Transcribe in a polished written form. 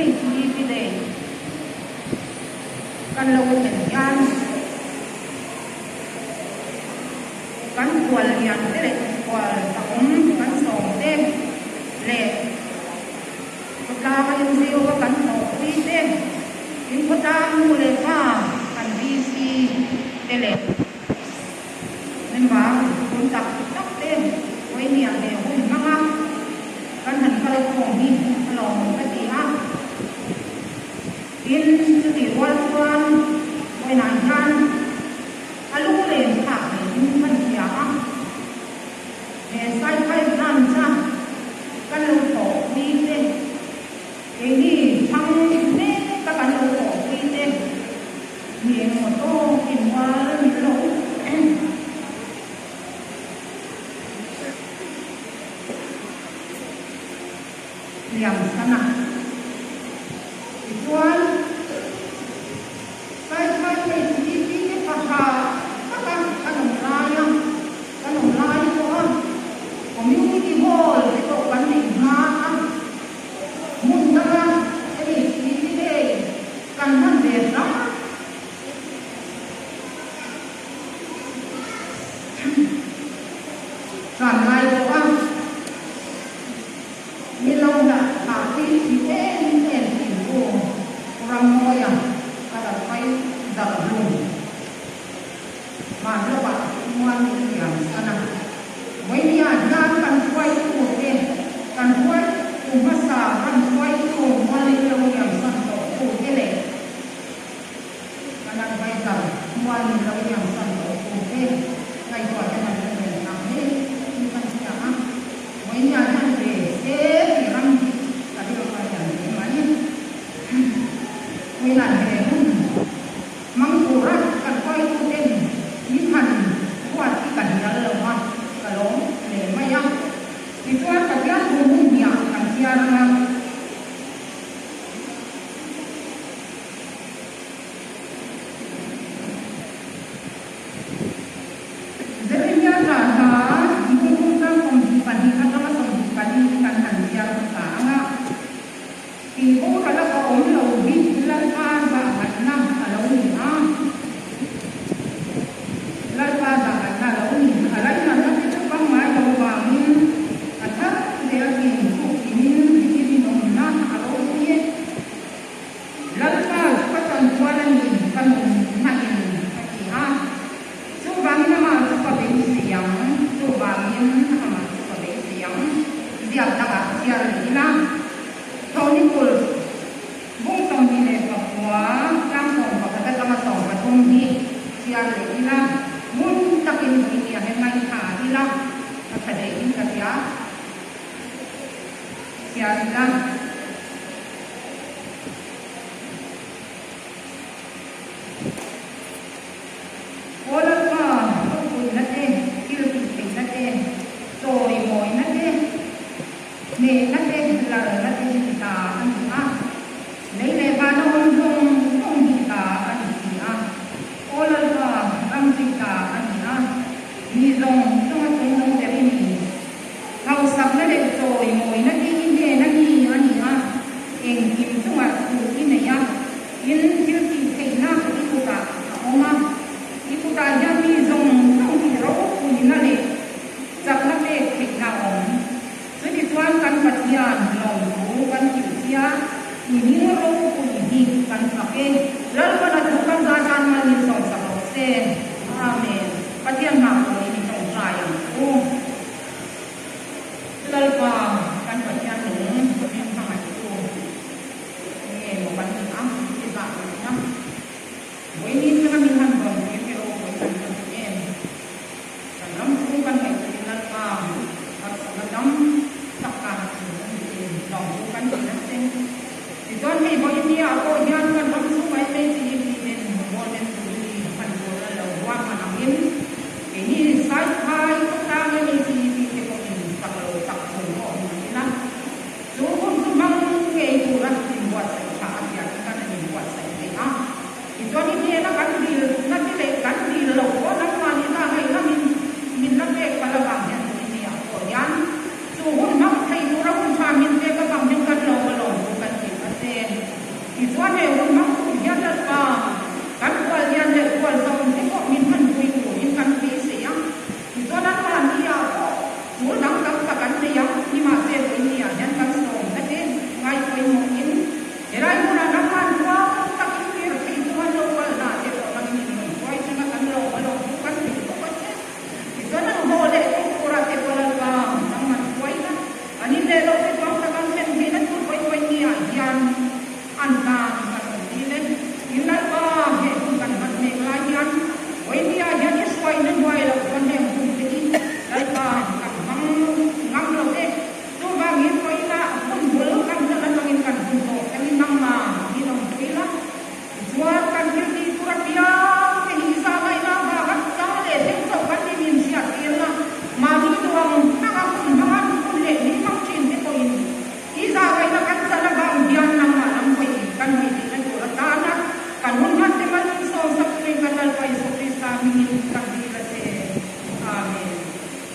MHCP Day kan lo thlen hian kan khual lian te leh khual chakawm kan sawm te leh khawtlang a NGO a kan thawhpui te, in khawtlang nu leh pa kan VC te leh Member tun tak tak te Pawimawh leh hun hmanga kan han kal khawm hi a lawmawm ka ti a. Tin, chutih rual chuan vawiinah hian a lunglen thlak niin kan hria a. He Saiphai Branch-a kan lo thawhpui te, keini thlang mek a kan lo thawhpui te, Mi engemaw tawk inmual min lo liam san a. Tichuan, Saiphai HDP te pahra taka kan awm lai a, kan awm lai pawh a, Community Hall te pawh kan neih hma a, hmun danga HDP day Kan hman ve hram. Hram lai pawh a ni lo lah thah pui thih em em thin u Rammawia ka lo pai darh hlum. Hman lovah mual min liam san a. Vawinia hian kan hruaitu te, kan hruaitu hmasa kan hruaitu mual in lo liam san tawh tu te leh kan adviser mual in lo liam san tawh tu te ngaihtuah te han la nen tak hle in kan hria a. Vawinia hian ve se tih ram hi ka rilru a lian hle mai. Vawiinah he hun. Hmang tura kan hruaituten min han ruat hi ka hnial lo a, ka lawm hle mai a. Tichuan Pathian thu hun hniah kan chhiar ang a. Jeremia tla hla lungphung chang 22 atanga 24 hi kan han chhiar hmasa ang a. Tih boral a ka awm lo hi Lalpa zahngatna a lo ni a. Lalpa zahngatna a lo ni. A lainatna te chu pangngai lo vangin a thar zel thin khuk tinin i rinawmna a ropui e. Lalpa chu ka chanchuan a ni ka nunna in a ti a. Chuvangin amah chu ka beisei ang, chuvangin amah chu ka beisei ang. Ziak dangah chhiar leh ila. Chronicles bung 29 tlangkawm pakhat atanga 13 hi chhiar leh ila, ngun takin vawinia he ngaihthla ila a tha deihin ka hria. Chhiar ila. Aw Lalpa, ropuina te, thil tih theihna te, chawimawina te, Hnehna te, lalna te hi ta a ni a, lei leh vana awm zawng zawng hi ta a ni si a, Aw Lalpa, ram chu i ta a ni a, mi zawng zawnga chungnung ber i ni. Hausakna leh chawimawina te i hnen a ni a ni a, engkim chungah thu i nei a, in thil tih theihna i kutah a awm a, i kutah hian mi zawng zawng hi ropuina leh chakna pek theihna a awm. Chutichuan kan Pathian lawmthu kan hrilhchia, i hming ropui hi kan fak e. Lalpana thu kan zai tan mal min sawmsak rawh se. Amen. Pathian hmang.